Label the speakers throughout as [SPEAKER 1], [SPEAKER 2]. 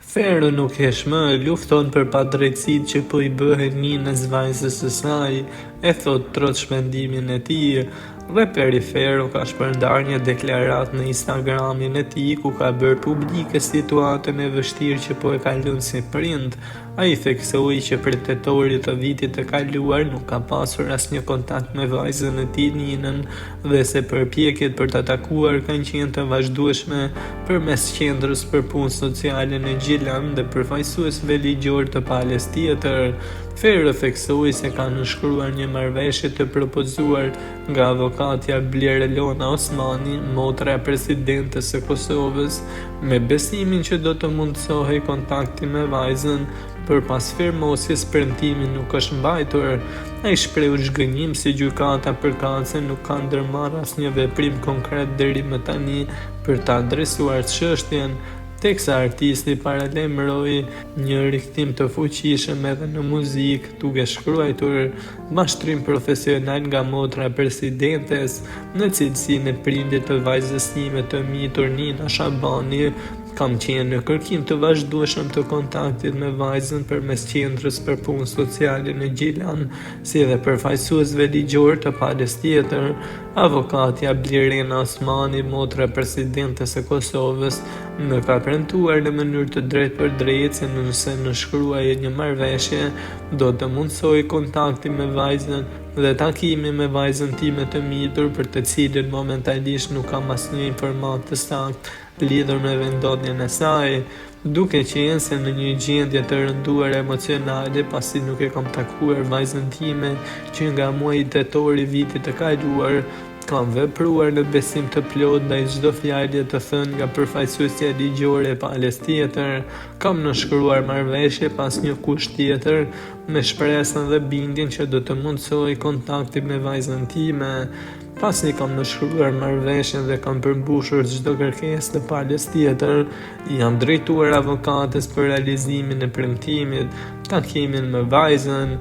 [SPEAKER 1] Fero nuk hesht më, lufton për padrejtësitë që po i bëhen Ninës vajzës së saj, e thotë troç mendimin e tij. Reperi Fero ka shpërndarë një deklaratë në Instagramin e tij ku ka bërë publike situatën e vështirë që po e kalon si prind. Ai theksoi që prej tetorit të vitit të kaluar nuk ka pasur asnjë kontakt me vajzën e tij Ninën dhe se përpjekjet për ta takuar kanë qenë të vazhdueshme përmes Qendrës për Punë Sociale në Gjilan dhe përfaqësuesve ligjorë të palës tjetër. Fero theksoi se ka nënshkruar një marrëveshje të propozuar nga avokatja Blerelona Osmani, motra e presidentes së Kosovës, me besimin që do të mundësohej kontakti me vajzën, por pas firmosjes premtimi nuk është mbajtur. Ai shprehu zhgënjim se gjykata përkatëse nuk ka ndërmarrë asnjë veprim konkret deri më tani për të adresuar çështjen, teksa artisti paralajmëroi një rikthim të fuqishëm edhe në muzikë, duke shkruajtur Mashtrim profesional nga motra e presidentes, në cilësinë e prindit të vajzës sime të mitur Nina Shabani, kam qenë në kërkim të vazhdueshëm të kontaktit me vajzën përmes Qendrës për Punë Sociale në Gjilan, si dhe përfaqësuesve ligjorë të palës tjetër. Avokatja Blirena Osmani, motra e presidentes së Kosovës, më ka premtuar në mënyrë të drejtpërdrejtë se nëse nënshkruaj një marrëveshje, Do të mundësohej kontakti me vajzën dhe takimi me vajzën time të mitur për të cilën momentalisht nuk kam asnjë informatë të saktë lidhur me vendndodhjen e saj, duke qenë se në një gjendje të rënduar emocionale pasi nuk e kam takuar vajzën time që nga muaji tetor i vitit të kaluar, kam vepruar në besim të plotë ndaj çdo fjale të thënë nga përfaqësuesja ligjore e palës tjetër. Kam nënshkruar marrëveshje pa asnjë kusht tjetër, me shpresën dhe bindjen që do të mundësohej kontakti me vajzën time. Pasi kam nënshkruar marrëveshjen dhe kam përmbushur çdo kërkesë të palës tjetër, i jam drejtuar avokates për realizimin e premtimit, takimin me vajzën.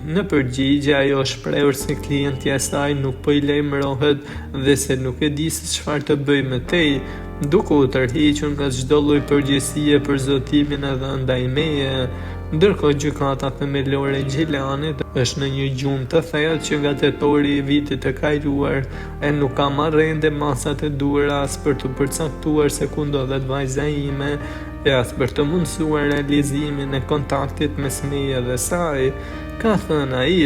[SPEAKER 1] Në përgjigje, ajo është shprehur se klientja e saj nuk po i lajmërohet dhe se nuk e di se çfarë të bëjë më tej, duke u tërhequr nga çdo lloj përgjegjësie për zotimin e dhënë ndaj meje. Ndërkohë, Gjykata Themelore e Gjilanit është në një gjumë të thellë që nga tetori i vitit të kaluar e nuk ka marrë ende masat e duhura as për të përcaktuar se ku ndodhet vajza ime e as për të mundësuar realizimin e kontaktit mes meje dhe saj, ka thënë ai.